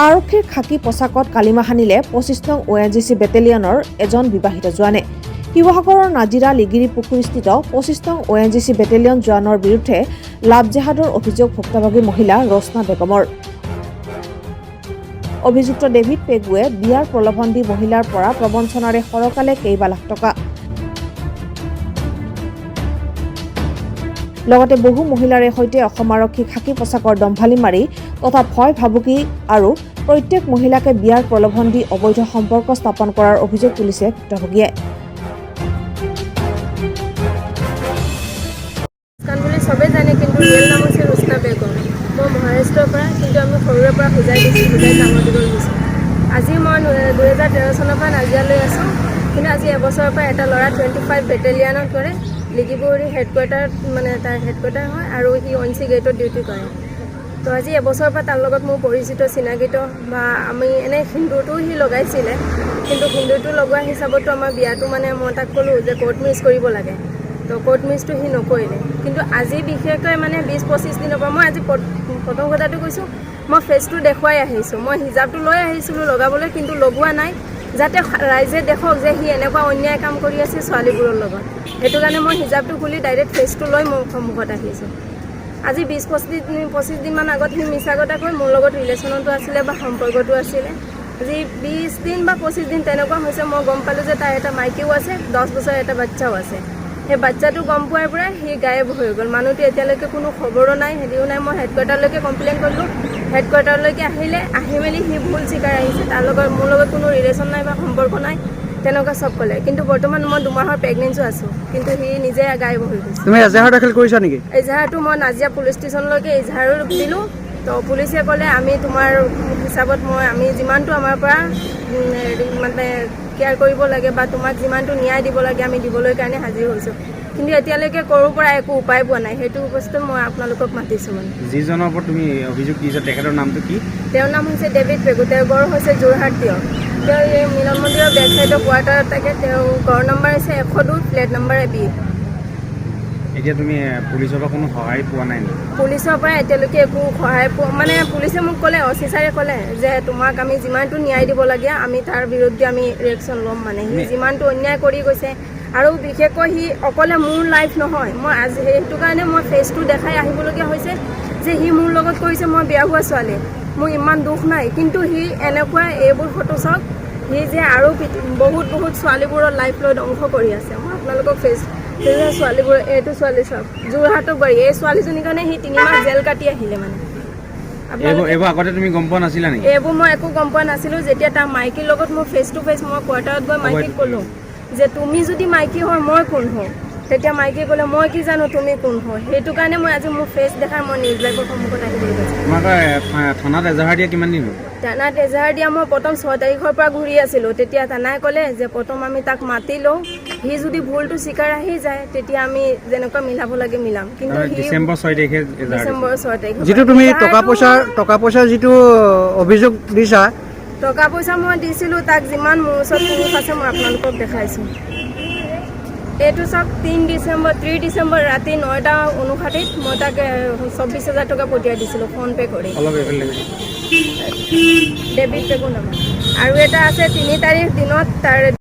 আৰক্ষীৰ খাকী পোছাকত কালিমা সানিলে 25 নং অ' এন জি চি বেটেলিয়নৰ এজন বিবাহিত জোৱানে। শিৱসাগৰৰ নাজিৰা লিগিৰী পুখুৰীস্থিত 25 নং অ' এন জি চি বেটেলিয়ন জোৱানৰ বিৰুদ্ধে লাভ জেহাদৰ অভিযোগ ভুক্তভোগী মহিলা ৰোচনা বেগমৰ। অভিযুক্ত ডেভিড পেগুৱে বিয়াৰ প্ৰলোভন দি মহিলাৰ পৰা প্ৰবঞ্চনাৰে সৰকালে কেইবা লাখ টকা। লগতে বহু মহিলাৰে সৈতে অসম আৰক্ষী খাকী পোছাকৰ দম্ভালি মাৰি তথা ভয় ভাবুকি আৰু প্ৰত্যেক মহিলাকে বিয়াৰ প্ৰলোভন দি অবৈধ সম্পৰ্ক স্থাপন কৰাৰ অভিযোগ তুলিছে ভুক্তভোগীয়ে। মুস্কান বুলি চবেই জানে, কিন্তু ৰিয়েল নাম হৈছে ৰুস্না বেগম। মই মহাৰাষ্ট্ৰৰ পৰা, কিন্তু আমি সৰুৰে পৰা হোজাই দিছোঁ, হোজাইত ডাঙৰ দীঘল হৈছোঁ। আজি মই 2013 চনৰ পৰা নাজিৰালৈ আছোঁ। কিন্তু আজি এবছৰৰ পৰা এটা ল'ৰা 25 বেটেলিয়নত কৰে, লিগিৰীপুখুৰী হেডকোৱাৰ্টাৰত, মানে তাৰ হেডকোৱাৰ্টাৰ হয় আৰু সি অ' এন চি গেটত ডিউটি কৰে। তো আজি এবছৰৰ পৰা তাৰ লগত মোৰ পৰিচিত, চিনাকিত বা আমি এনেই সিন্দুৰটোও সি লগাইছিলে। কিন্তু সিন্দুৰটো লগোৱা হিচাপতো আমাৰ বিয়াটো, মানে মই তাক ক'লোঁ যে কোৰ্ট মেৰিজ কৰিব লাগে, তো কোৰ্ট মেৰিজটো সি নকৰিলে। কিন্তু আজি বিশেষকৈ মানে 20-25 দিনৰ পৰা মই আজি প্ৰথম কথাটো কৈছোঁ, মই ফেচটো দেখুৱাই আহিছোঁ। মই হিজাবটো লৈ আহিছিলোঁ লগাবলৈ, কিন্তু লগোৱা নাই, যাতে ৰাইজে দেখক যে সি এনেকুৱা অন্যায় কাম কৰি আছে ছোৱালীবোৰৰ লগত। সেইটো কাৰণে মই হিজাবটো খুলি ডাইৰেক্ট ফেচটো লৈ মোৰ সন্মুখত আহিছোঁ। আজি 20-25 দিনমান আগত সি মিছা কথা কৈ মোৰ লগত ৰিলেশ্যনতো আছিলে বা সম্পৰ্কটো আছিলে। আজি 20 দিন বা 25 দিন তেনেকুৱা হৈছে, মই গম পালোঁ যে তাৰ এটা মাইকীও আছে, 10 বছৰ এটা বাচ্চাও আছে। সেই বাচ্চাটো গম পোৱাৰ পৰাই সি গায়ব হৈ গ'ল। মানুহটো এতিয়ালৈকে কোনো খবৰো নাই, হেৰিও নাই। মই হেডকোৱাৰ্টাৰলৈকে কমপ্লেইন কৰিলোঁ। হেডকোৱাৰ্টাৰলৈকে আহিলে, আহি মেলি সি ভুল স্বীকাৰ আহিছে। তাৰ লগত মোৰ লগত কোনো ৰিলেশ্যন নাই বা সম্পৰ্ক নাই, তেনেকুৱা চব ক'লে। কিন্তু বৰ্তমান মই 2 মাহৰ প্ৰেগনেঞ্চো আছোঁ, কিন্তু সি নিজে গায়ব হৈ গৈছে। তুমি এজাহাৰ দাখিল কৰিছা নেকি? এজাহাৰটো মই নাজিৰা পুলিচ ষ্টেচনলৈকে এজাহাৰো দিলোঁ। তো পুলিচে ক'লে, আমি তোমাৰ হিচাপত আমি যিমানটো আমাৰ পৰা হেৰি মানে কেয়াৰ কৰিব লাগে বা তোমাক যিমানটো ন্যায় দিব লাগে, আমি দিবলৈ কাৰণে হাজিৰ হৈছোঁ। কিন্তু এতিয়ালৈকে ক'ৰো পৰা একো উপায় পোৱা নাই। সেইটো বস্তু মই আপোনালোকক মাতিছোঁ মানে। যিজনৰ ওপৰত তুমি অভিযোগ দিছা, তেখেতৰ নামটো কি? তেওঁৰ নাম হৈছে ডেভিড পেগু। তেওঁৰ ঘৰ হৈছে যোৰহাট তিয়ক। তেওঁ এই মিলন মন্দিৰৰ বেক চাইডৰ কোৱাৰ্টাৰত থাকে। তেওঁ ঘৰ নম্বৰ হৈছে 102, ফ্লেট নম্বৰ বি। এতিয়া তুমি পুলিচৰ পৰা কোনো সহায় পোৱা নাই নেকি? পুলিচৰ পৰা এতিয়ালৈকে একো সহায় পোৱা, মানে পুলিচে মোক ক'লে, অ চি ছাৰে ক'লে যে তোমাক আমি যিমানটো ন্যায় দিব লাগে, আমি তাৰ বিৰুদ্ধে আমি ৰিয়েকশ্যন ল'ম। মানে সি যিমানটো অন্যায় কৰি গৈছে আৰু বিশেষকৈ সি অকলে মোৰ লাইফ নহয়, মই আজি সেইটো কাৰণে মই ফেচটো দেখাই আহিবলগীয়া হৈছে যে সি মোৰ লগত কৰিছে। মই বিয়া হোৱা ছোৱালী, মোৰ ইমান দুখ নাই, কিন্তু সি এনেকুৱা এইবোৰ ফটো চাওক, সি যে আৰু বহুত বহুত ছোৱালীবোৰৰ লাইফ লৈ ধ্বংস কৰি আছে। মই আপোনালোকক ফেচ ছোৱালীবোৰ, এইটো ছোৱালী চাওক, যোৰহাটৰ বোৱাৰী। এই ছোৱালীজনীৰ কাৰণে সি 3 মাহ জেল কাটি আহিলে। মানে এইবোৰ এইবোৰ আগতে তুমি গম পোৱা নাছিলা নেকি? এইবোৰ মই একো গম পোৱা নাছিলোঁ। যেতিয়া তাৰ মাইকীৰ লগত মোৰ ফেচ টু ফেচ মই কোৱাৰ্টাৰত গৈ মাইকীক ক'লোঁ যে তুমি যদি মাইকী হয়, মই কোন হওঁ? তেতিয়া মাইকীয়ে ক'লে, মই কি জানো তুমি কোন হয়। সেইটো কাৰণে মই আজি মোৰ ফেচ দেখাই মই নিউজ লাইভৰ সন্মুখত আহিবলৈ গৈছোঁ। তোমাক থানাত এজাহাৰ দিয়া কিমান দিন হ'ল? থানাত এজাহাৰ দিয়া মই প্ৰথম 6 তাৰিখৰ পৰা ঘূৰি আছিলোঁ। তেতিয়া থানাই ক'লে যে প্ৰথম আমি তাক মাতি লওঁ, সি যদি ভুলটো স্বীকাৰ আহি যায়, তেতিয়া আমি যেনেকুৱা মিলাব লাগে মিলাম। কিন্তু সি ডিচেম্বৰ 6 তাৰিখে এজাহাৰ দিছে। ডিচেম্বৰ 6 তাৰিখৰ যিটো পৰা। তুমি টকা পইচাৰ যিটো অভিযোগ দিছা? টকা পইচা মই দিছিলোঁ তাক, যিমান মোৰ ওচৰত প্ৰুফ আছে মই আপোনালোকক দেখাইছোঁ। এইটো চাওক, 3 ডিচেম্বৰ, 30 ডিচেম্বৰ ৰাতি 9টা 59ত মই তাক 24,000 টকা পঠিয়াই দিছিলোঁ ফোনপে' কৰি। অলপ এইফালে লৈ। Debit Pegu number. আৰু এটা আছে 3 তাৰিখ দিনত তাৰ